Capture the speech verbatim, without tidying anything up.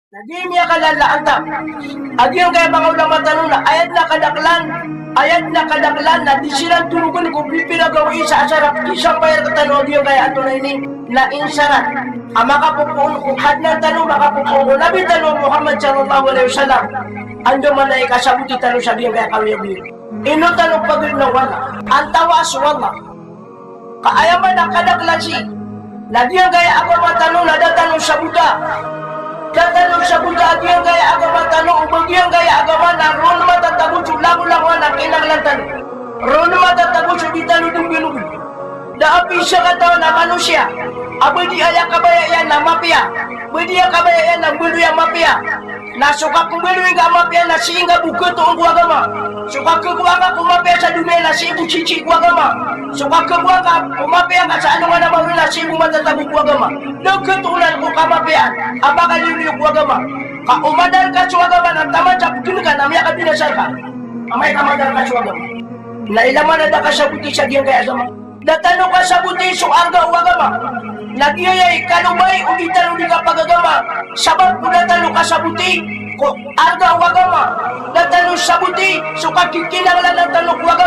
Na di miyakalala antaa a giyangkaya manga ulama tano na aya dn a kadaklan, aya dn a kadaklan na di siran torogn ko pipira gawii sa asar a kisambayar rktano a giyangkaya antonaa ini na insarat a makapopoon ko Kadnan tano, makapopoon ko Nabi tano a Muhammad sallallahu alaihi wasallam. Andamanaya i kasaboti tano sa giyangkaya kawiyagoyag. Ino tano pagdn o Allah? Antaa so Allah? Ka aya man a kadaklan sii na giyangkaya agama tano na da tano sabota. Da tano sabota a giyangkaya agama tano, o ba giyangkaya agama na roo matatago so langolangowan a kinanglan tano. Roo matatago so di tano dn gnogn. Da a pizakatawan a manosiya a ba di aya kabaya iyan na mapiya, ba di aya kabaya iyan na mbaloy a mapiya. Na so kapmbaloy ngka a mapiya na sii ngka bo khatoon ko agama. So kakhagawa ngka ko mapiya sa doniya na sii bo sisii ko agama. So kakhagawa ngka ko mapiya ka sa alongan a mawri na sii bo matatago ko agama. Da khatoonan ko kamapiyaan a ba ka liyo ko agama. Ka o madar ka so agama na taman sa pgn ka na miyakabinasa rka. Amay ka madar ka so agama. Na ilay man a da kasaboti sa giyangkaya agama. Da tano kasaboti so arga o agama. Na giyaya i kalobai o di tano di kapagagama. Sabap ko da tano kasaboti ko arga o agama. Da tano saboti so kakikinanglanan tano ko agama.